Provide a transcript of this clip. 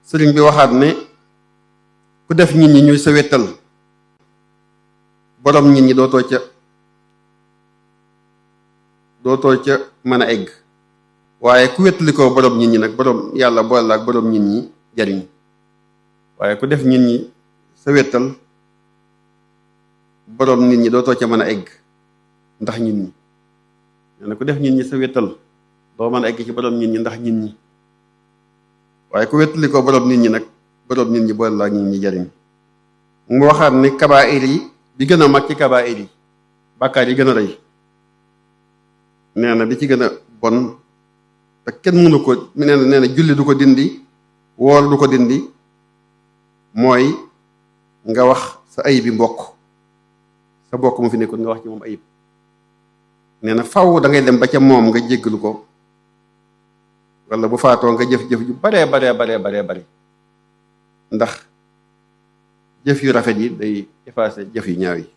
sëriñ bi waxaat ne ku def nit ñi ñuy sa wéttal borom nit ñi dootoo ca mën a egg waaye ku wéttali ko borom nit ñi nag borom yàlla boole la ak borom nit ñi jariñ waaye ku def nit ñi sa wéttal borom nit ñi dootoo ca mën a egg ndax nit ñi nee na ku def nit ñi sa wéttal doo mën a egg ci borom nit ñi ndax nit ñi waaye ku wéttali ko borom nit ñi nag borom nit ñi boole la ak nit ñi jariñ mu waxaat ni kabaa'ir yi bi gën a mag ci kabaa'ir yi bàkkaar yi gën a rëy nee na bi ci gën a bon te kenn mënu ko nee na julli du ko dindi woor du ko dindi mooy nga wax sa ayib bi mbokk sa mbokk mu fi nekkul nga wax ci moom ayib nee na faw da ngay dem ba ca moom nga jéggalu ko wala bu faatoo nga jëf-jëf ju bare ndax jëf yu rafet yi day effacer jëf yu ñaaw yi